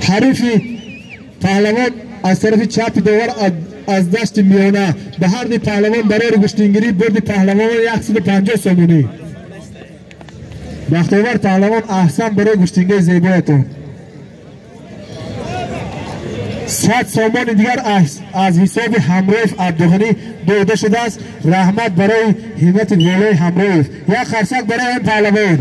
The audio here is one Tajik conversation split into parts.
Ҳарифи паҳлавон аз тарафи чапи довар аз дашти миёна ба ҳар ду паҳлавон барои гӯштингирӣ бурди паҳлавон 150 сомонӣ. Бахтовар паҳлавон аҳсан барои гӯштингии зебоятон. 100 сомони дигар аз ҳисоби Ҳамроев Абдуғанӣ дода шудааст. Раҳмат барои ҳиммати волои Ҳамроев. Як қарсак барои ин паҳлавон.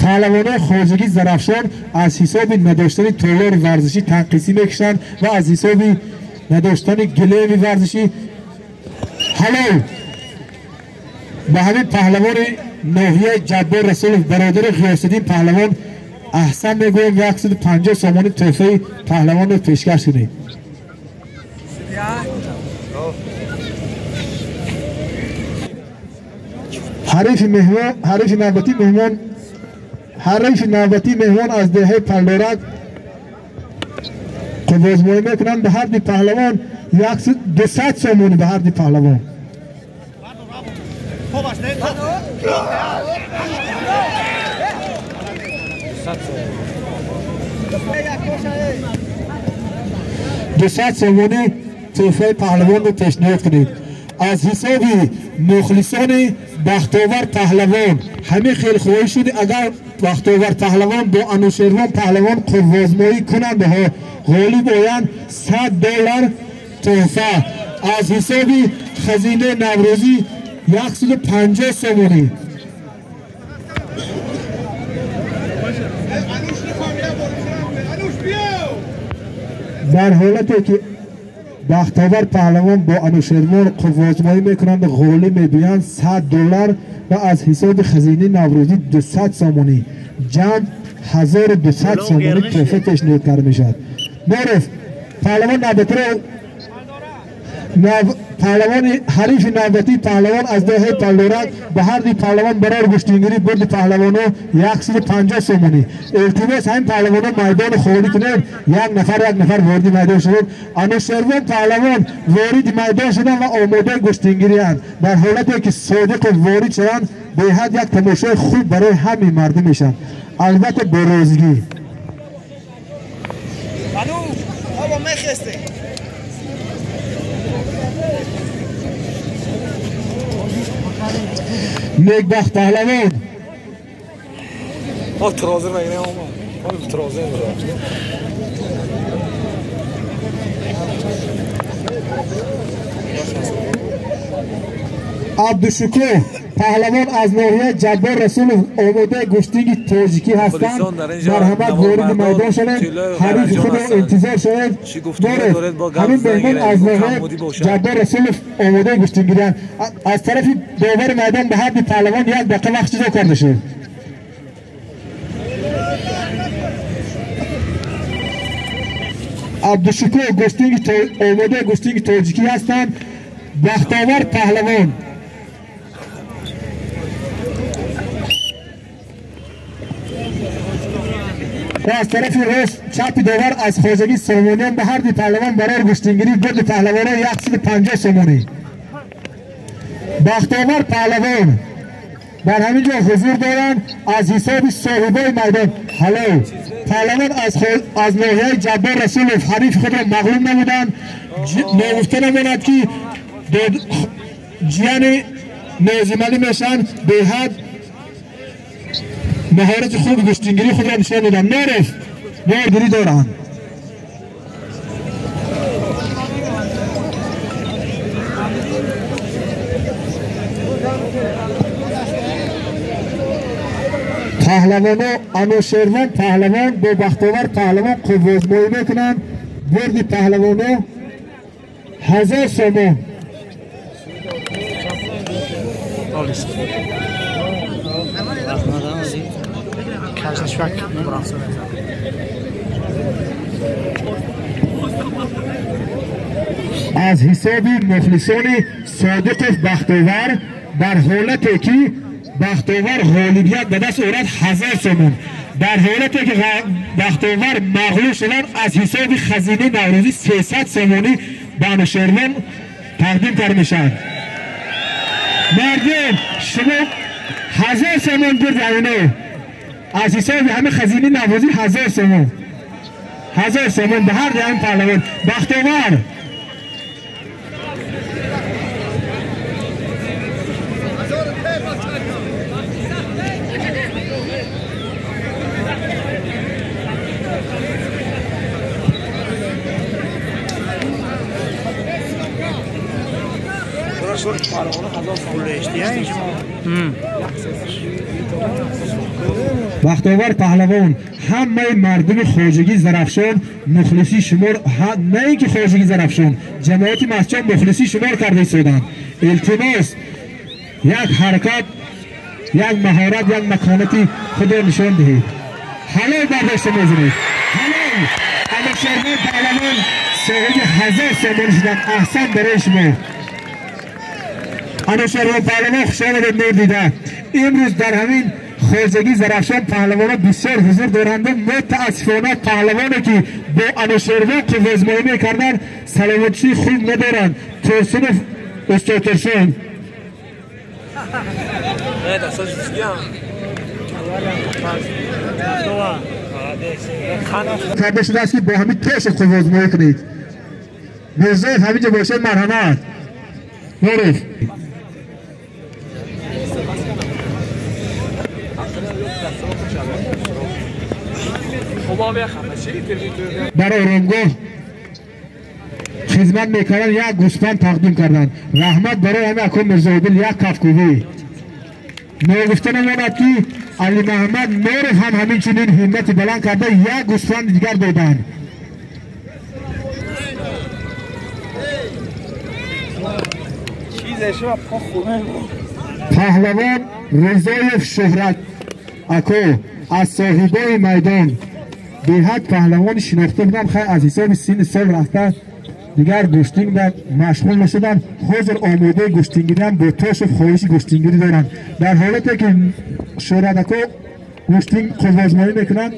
Паҳлавонои хоҷагӣ Зарафшон аз ҳисоби надоштани толори варзишӣ танқисӣ мекушанд ва аз ҳисоби надоштани гилеми варзишӣ. Ҳалол ба ҳамин паҳлавони ноҳияи Ҷаббор Расулов бародари Ғиёсиддин паҳлавон аҳсан мегӯем 150 сомонӣ тӯҳфаи паҳлавонро пешкаш кунед. Ҳарифи навбатӣ меҳмон аз деҳаи Паллорак қуввозмоӣ мекунанд ба ҳар ду паҳлавон 200 сомонӣ ба ҳар ду паҳлавон. 200 сомонӣ тӯҳфаи паҳлавонро пешниҳод кунед. Аз ҳисоби мухлисони Бахтовар паҳлавон ҳамин хел хоҳиш шуд, агар Бахтовар паҳлавон бо Анушервон паҳлавон қуввозмоӣ кунанд ғолиб оянд $100 тӯҳфа. Аз ҳисоби хазинаи наврӯзӣ 150 сомонӣ. Дар ҳолате ки Бахтовар паҳлавон бо Анушервон қуввозмоӣ мекунанд ғолиб мебиёянд $100 ва аз ҳисоби хазинаи наврӯзӣ 200 сомонӣ, ҷамъ 1200 сомонӣ тӯҳфа пешниҳод карда мешавад. Норов паҳлавон навбатиро паҳлавони ҳарифи навбатӣ паҳлавон аз деҳаи Паллорак ба ҳар ду паҳлавон барои гӯштингирӣ бурди паҳлавоно 150 сомонӣ. Илтимос ҳамин паҳлавоно майдони холӣ кунед, як нафар вориди майдон шавед. Анушервон паҳлавон вориди майдон шуданд ва омодаи гӯштингирианд. Дар ҳолате ки Содиқов ворид шаванд, беҳад як тамошои хуб барои ҳамин мардум мешаванд, албатта бо розигӣ. Некбахт паҳлавон Абдушукур паҳлавон аз ноҳияи Ҷаббор Расулов омодаи гӯштинги тоҷикӣ ҳастанд. Марҳамат вориди майдон шавед, ҳарифи худро интизор шавед. Ҳамин меҳмон аз ноҳияи Ҷаббор Расулов омодаи гӯштингиранд. Аз тарафи довари майдон ба ҳар ду паҳлавон як дақиқа вақт ҷудо карда шуд. Абдушукур омодаи гӯштинги тоҷикӣ ҳастанд. Бахтовар паҳлавон و از طرف راست چپ داور از خواجگی سامانیان به هر دو پهلوان برای گوشتینگیری برد پهلوان 150 سامانی. بختاور پهلوان در همین جا حضور دارند از حساب صاحبای میدان. هلو پهلوان از ناحیه جبار رسولов حریف خود را مغلوب نمودند. ناگفته نماند که جیان نازمالی میشن به حد مهارت خوب گوشتینگیری خود را نشان دادن. نارف نارگیری دارند. پهلوان انوشیروان پهلوان با بختاور پهلوان قوازمایی میکنند. برد پهلوان 1000 سومان. از حساب مخلصان صادق بختاور در حالتی که بختاور غالبیت به دست آورد 1000 سومان، در حالتی که بختاور مغلوب شدن از حساب خزینه نوروزی 300 سومانی به انوشیروان تقدیم کرده میشن. مردم شما 1000 سومان برد اینو از حساب همه خزینه نوروزی 1000 سومان. 1000 сомон ба ҳар ду паҳлавон. Бахтовар бахтовар паҳлавон, ҳамаи мардуми хоҷагӣ Зарафшон мухлисӣ шумор, на ин ки хоҷагӣ Зарафшон, ҷамоати Мастчоҳ мухлисӣ шумор карда истоданд. Илтимос, як ҳаракат, як маҳорат, як маконати худро нишон диҳед. Ҳалол бардошта мезанед. Ҳалол. Анушервон паҳлавон соҳиби 1000 сомон шуданд. Аҳсан барои шумо. Анушервон паҳлавон, хуш омадед нур дида. Имрӯз дар ҳамин хоҷагӣ Зарафшон паҳлавонҳо бисёр ҳузур доранд. Мутаассифона паҳлавоне ки бо Анушервон қувваозмоӣ мекарданд саломатии хуб надоранд. Турсунов устод Турсун карда шудааст ки бо ҳамин Тошев қувваозмоӣ кунед. Мирзоев ҳаминҷо бошад, марҳамат. Нуров дар оромгоҳ хизмат мекарданд, як гӯспанд тақдим карданд. Раҳмат барои ҳамин аком Мирзоидил, як кафкӯбӣ. Ногуфта намонад ки Алимаҳмад Норов ҳам ҳамин чунин ҳиммати баланд карда як гӯспанди дигар доданд. Паҳлавон Ризоев Шӯҳрат ако аз соҳибои майдон, беҳад паҳлавони шинохта будам, хай аз ҳисоби синни сол рафта дигар гӯштинг машғул нашудам. Ҳозир омодаи гӯштингириам бо Тошев хоҳиши гӯштингирӣ доранд. Дар ҳолате ки Шӯҳрат ако гӯштинг қувваозмоӣ мекунанд,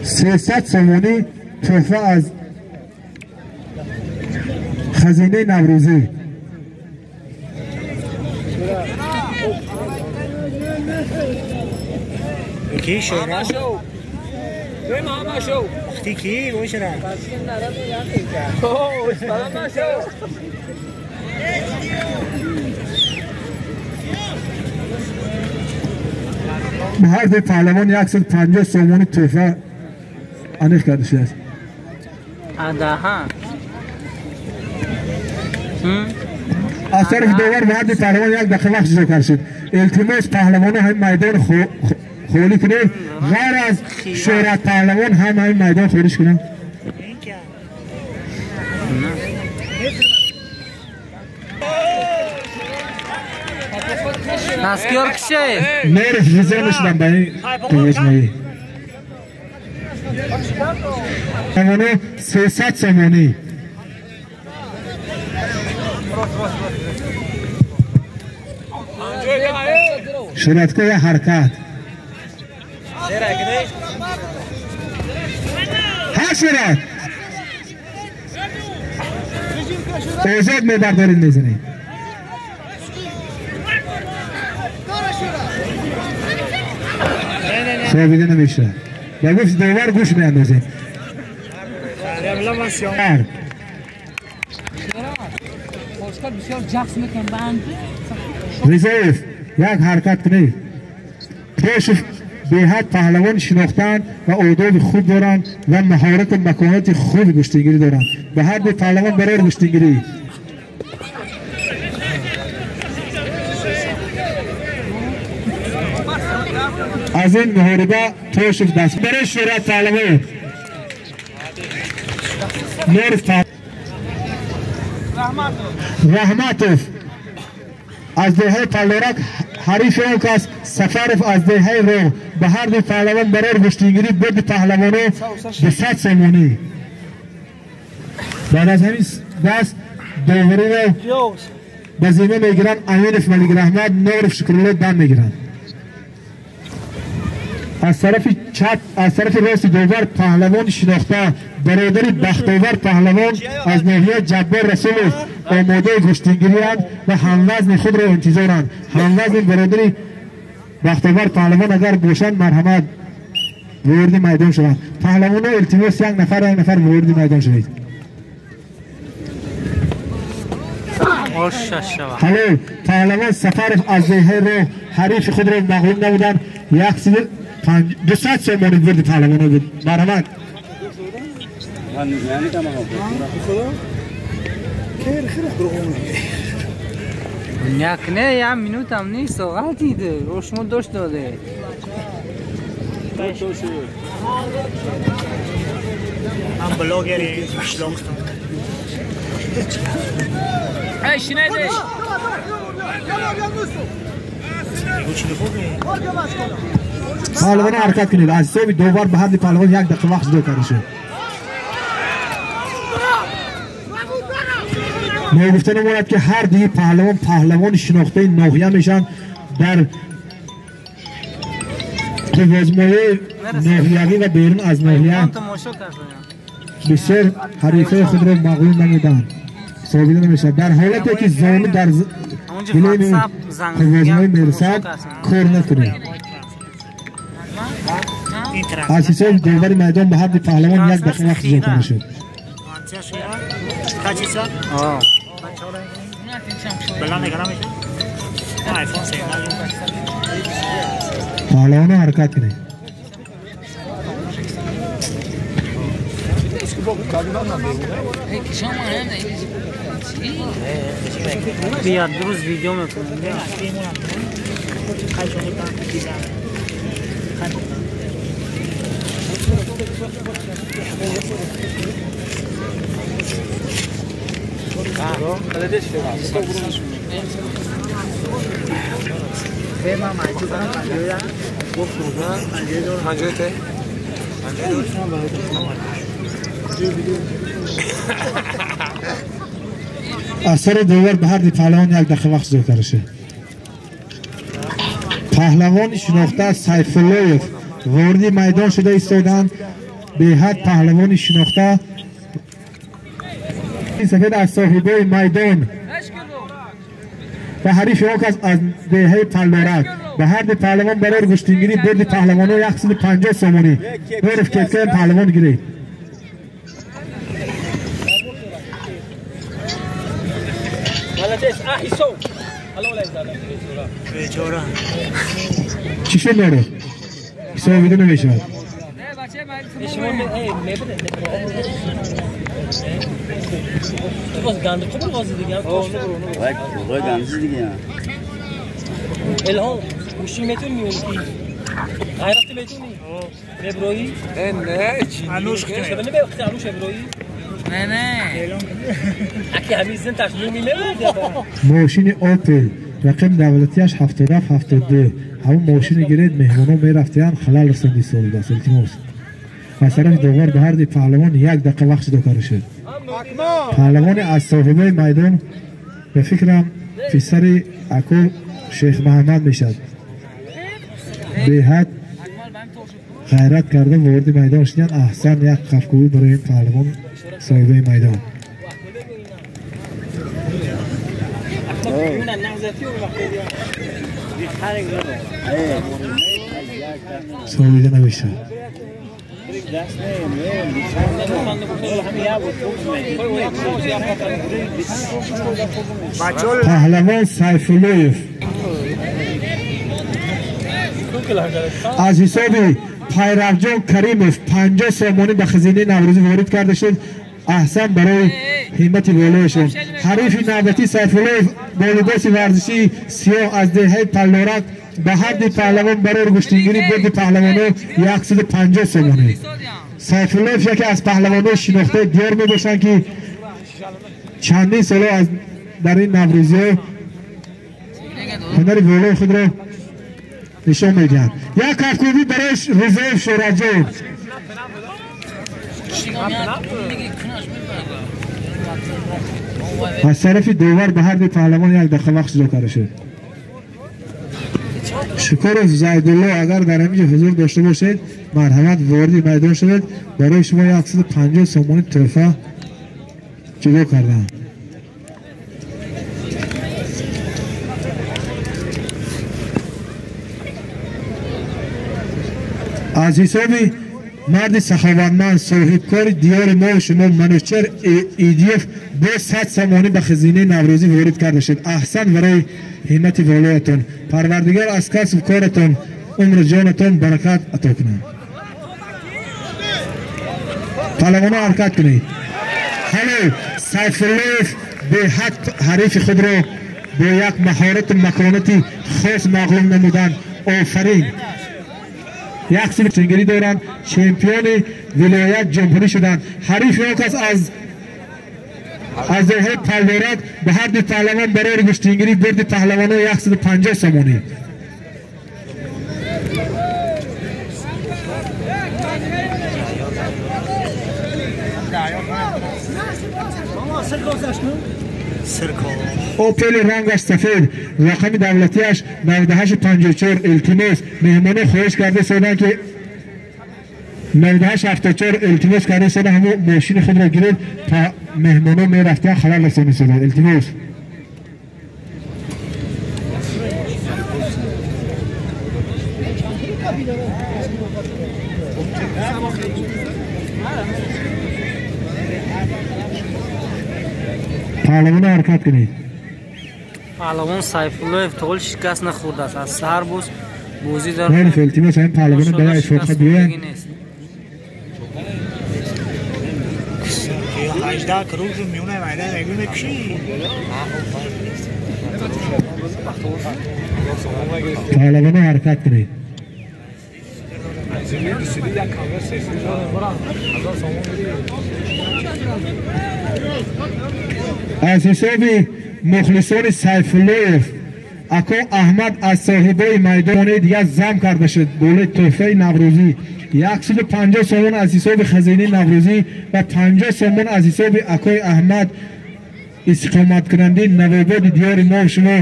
300 сомонӣ тӯҳфа аз хазинаи наврӯзӣ. کی شورا؟ کی شورا؟ به هر دو پهلوان 150 سومانی تحفه انیق کرده شده است. از طرف دوبار به هر دو پهلوان یک دقیقه وقت جدا کرده شد. التماس پهلوان هم میدان خولی کنه، غیر از شهرت پهلوان هم همین میدان خولیش کنه. نسکیار کشه نرف رضا نشدم به این قوزمایی پهلوانو 300 سامانی. شهرتکه یه حرکت هر شورت آزاد میبردارید میزنید. خوابیده نمیشه و گفت دوبار گوش میاندازید. رضایف یک حرکت کنید. تاشف بهت پهلوان شناختن و آداب خوب دارند و مهارت و مکانت خوب گشتیگیری دارند. به هر دو پهلوان برای گشتیگیری. از این محاربه تاشف دست برای شورت پهلوان نور رحمتوف از دهه پلورک حریف آن کس سفرف از دهه رو به هر دو پهلوان برای گشتیگیری بود پهلوانو به 100 سامانی. بعد از همین دست دوری رو به ذمه میگیرن امینف ملک رحمت نورف شکرالله دم میگیرن. از طرف چپ از طرف راست دوبار پهلوان شناخته برادر بختاور پهلوان از ناحیه جبار رسولوف آماده گشتیگیری اند و هموزن خود را انتظارند. هموزن برادر بختاور پهلوان اگر باشند مرحمت. ворид майдон шаванд. Паҳлавонҳо илтимос як нафар як нафар ворид майдон шавед. Ҳало паҳлавон Сафаров аз деҳаи роҳ ҳарифи худро мағлуб намуданд. 200 сомонӣ бурди паҳлавонҳо буд. Марҳамат. Не, я минутам нест, ғалтиде. Рошмо дошт доде. Ман блогери шлохтам. Эй, шинеде. Паҳлавон ҳаракат кунед. Аз ҳисоби довар ба ҳарди паҳлавон як дақиқа вақт ҷудо карда шуд. Ногуфта намонад ки ҳар дуи паҳлавон паҳлавони шинохтаи ноҳия мешаванд. Дар қуввозмоии ноҳиявӣ ва берун аз ноҳия бисёр ҳарифаи худро мағлуб намуданд. Собита намешавад. Дар ҳолате ки зону дар гилеми қуввозмоӣ мерасад, кор накунед. Аз ҳисоби довари майдон ба ҳарди паҳлавон як дақиқа вақт ҷудо карда шуд. Паҳлавонҳо ҳаракат кунед. Бия дуруст видео мекунем. Аз сари довар ба ҳарди паҳлавон як дақиқа вақт ҷудо карда шуд. Паҳлавони шинохта Сайфуллоев вориди майдон шуда истоданд. Беҳад паҳлавони шинохта сафед аз соҳибои майдон ва ҳарифи он кас аз деҳаи Паллорак. Ба ҳарди паҳлавон барои гӯштингирӣ бурди паҳлавонҳо 150 сомонӣ. Ҳурф кеткаи паҳлавон гиред. Чӣ шуд норо? Ҳисобида намешавад. Мошини Опел рақами давлатиаш 7772. Ҳамон мошини гиред, меҳмонон мерафтиянд, халал расонди истодааст. Илтимос. Аз тарафи довар ба ҳарди паҳлавон як дақиқа вақт ҷудо карда шуд. Паҳлавони аз соҳибаи майдон ба фикрам писари ако Шейх Муҳаммад мешавад. Беҳад ғайрат карда вориди майдон шуданд. Аҳсан, як қафкӯбӣ барои ин паҳлавон соҳибаи майдон. Соҳиба намешавад. Паҳлавон Сайфуллоев аз ҳисоби Пайравҷон Каримов 50 сомонӣ ба хазинаи наврӯзӣ ворид карда шуд. Аҳсан барои ҳиммати болояшон. Ҳарифи навбатӣ Сайфуллоев бо либоси варзишии сиёҳ аз деҳаи Паллорак ба ҳарди паҳлавон барои гӯштингирӣ бурди паҳлавонҳо 150 сомонӣ. Сайфуллоев яке аз паҳлавонҳои шинохтаи диёр мебошанд ки чандин солҳо дар ин наврӯзиҳо ҳунари болои худро нишон медиҳанд. Як кафкӯбӣ барои Ризоев Шӯраҷон. Аз тарафи довар ба ҳарди паҳлавон як дақиқа вақт ҷудо карда шуд. Шукуров Зайдулло, агар дар ҳаминҷо ҳузур дошта бошед, марҳамат вориди майдон шавед. Барои шумо 150 сомонӣ тӯҳфа ҷудо кардам. Аз ҳисоби марди саховатманд соҳибкори диёри мо шумо Манучер Идиев бо 100 сомонӣ ба хазинаи наврӯзӣ ворид карда шуд. Аҳсан барои ҳиммати волоятон. Парвардигор аз касбу коратон умру ҷонатон баракат ато кунад. Паҳлавонҳо ҳаракат кунед. Ҳало Сайфуллоев беҳад ҳарифи худро бо як маҳорату маконати хос мағлуб намуданд. Офарин. Як сили чингирӣ доранд, чемпиони вилоят ҷумҳурӣ шуданд. Ҳарифи он кас аз деҳаи Палдорак ба ҳар ду паҳлавон барои гӯштингирӣ бурди паҳлавонҳо 150 сомонӣ. Опели рангаш сафед, рақами давлатиаш 9854. Илтимос, меҳмоно хоҳиш карда соданд ки 9874 илтимос карда соданд ҳамо мошини худро гиред та меҳмоно мерафтан халал расони соданд. Илтимос. Паҳлавонро ҳаракат кунед. Паҳлавон Сайфуллоев то ҳол шикаст нахӯрдааст. Аз саҳар боз бозӣ дорад. Хайр, илтимос, ҳамин паҳлавонро ба як фурсат биёянд. Паҳлавонро ҳаракат кунед. Аз ҳисоби мухлисони Сайфуллоев ако Аҳмад аз соҳибои майдони дигар зам карда шуд болои тӯҳфаи наврӯзӣ 150 сомон аз ҳисоби хазинаи наврӯзӣ ва 50 сомон аз ҳисоби акои Аҳмад истиқоматкунандаи навободи диёри мо шумо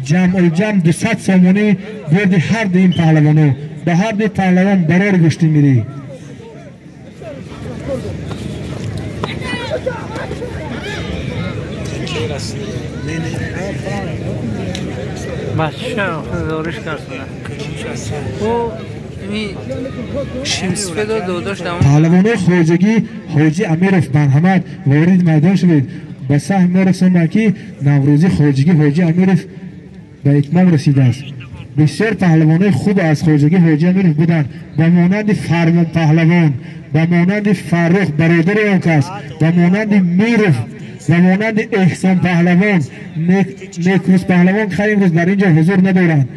ҷамъулҷамъ 200 сомонӣ бурди ҳар ду ин паҳлавонҳо. Ба ҳар ду паҳлавон барори гӯштӣ мирӣ. Бача зориш кард. Ӯ шимсфедо додош паҳлавонои хоҷагӣ Ҳоҷи Амиров марҳамат ворид майдон шавед. Ба саҳм мо расонданд ки наврӯзи хоҷагӣ Ҳоҷи Амиров ба итмом расидааст. Бисёр паҳлавонои хуб аз хоҷагӣ Ҳоҷи Амиров буданд, ба монанди Фармон паҳлавон, ба монанди Фаррух бародари он кас, ба монанди Миров, ба монанди Эҳсон паҳлавон, Некрӯз паҳлавон ки имрӯз дар ин ҷо ҳузур надоранд,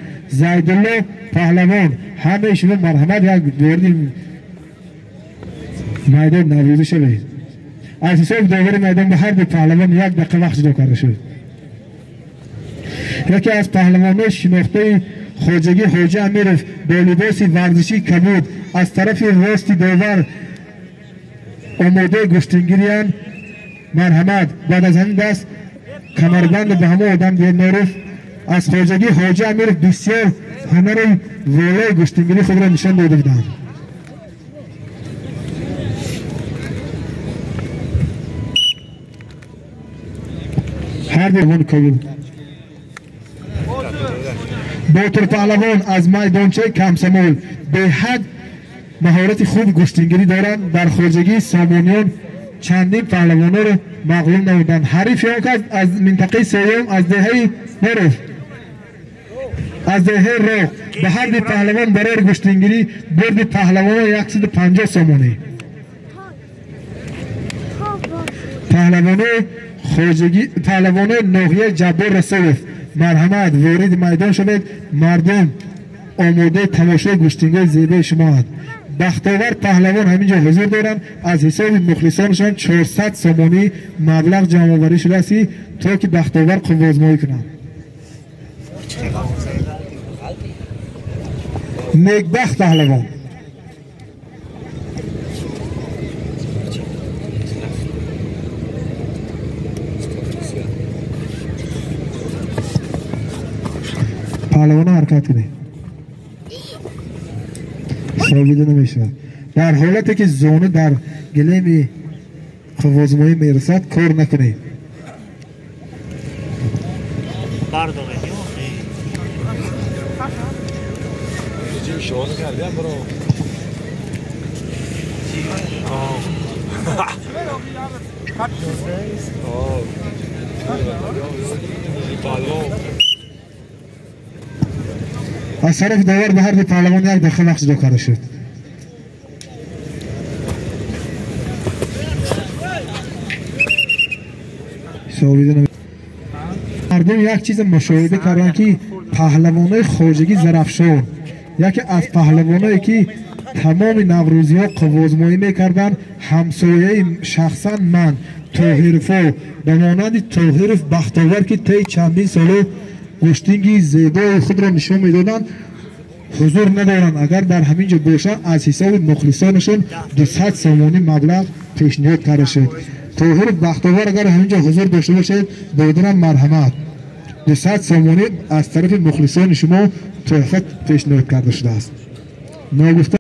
Зайдулло паҳлавон. Ҳамаи шумо марҳамат як вориди майдон наврӯзӣ шавед. Аз ҳисоби довари майдон ба ҳар ду паҳлавон як дақиқа вақт ҷудо карда шуд. Яке аз паҳлавонои шинохтаи хоҷагӣ Ҳоҷи Амиров бо либоси варзишии кабуд аз тарафи рости довар омодаи гӯштингириянд. Марҳамат, баъд аз ҳамин даст камарбанду ба ҳамон одам диҳед. Норов аз хоҷагӣ Ҳоҷи Амиров бисёр ҳунари волои гӯштингирии худро нишон дода буданд. Ҳар ду кабул. Ботир паҳлавон аз майдончаи Камсамол беҳад маҳорати хуб гӯштингирӣ доранд. Дар хоҷагии Сомониён чандин паҳлавонҳоро мағлуб намуданд. Ҳарифи он кас аз минтақаи сеюм аз деҳаи Норов, аз деҳаи Роғ. Ба ҳар ду паҳлавон барои гӯштингирӣ бурди паҳлавонҳо 150 сомонӣ. Паҳлавонои ноҳияи Ҷаббор Расулов марҳамат вориди майдон шавед. Мардум омодаи тамошои гӯштингои зебои шумоанд. Бахтовар паҳлавон ҳамин ҷо ҳузур доранд. Аз ҳисоби мухлисонашон 400 сомонӣ маблағ ҷамъоварӣ шудааст то ки Бахтовар қувваозмоӣ кунанд. Некбахт паҳлавон. Паҳлавонро ҳаракат кунед. Хобида намешавад. Дар ҳолате ки зону дар гилеми қувваозмоӣ мерасад кор накунед. Аз тарафи довар ба ҳар ду паҳлавон як дақиқа вақт ҷудо карда шуд. Мардум як чиз мушоҳида карданд, ки паҳлавонои хоҷагӣ Зарафшон, яке аз паҳлавоное, ки тамоми наврӯзиҳо қуввозмоӣ мекарданд, ҳамсояи шахсан ман Тоҳировҳо, ба монанди Тоҳиров Бахтовар, ки тайи чандин соло гӯштинги зебои худро нишон медоданд, ҳузур надоранд. Агар дар ҳамин ҷо бошанд, аз ҳисоби мухлисонашон 200 сомонӣ маблағ пешниҳод карда шуд. Тоҳиров Бахтовар, агар ҳамин ҷо ҳузур дошта бошед, додарам, марҳамат, 200 сомонӣ аз тарафи мухлисони шумо тӯҳфа пешниҳод карда шудааст. Ногуфта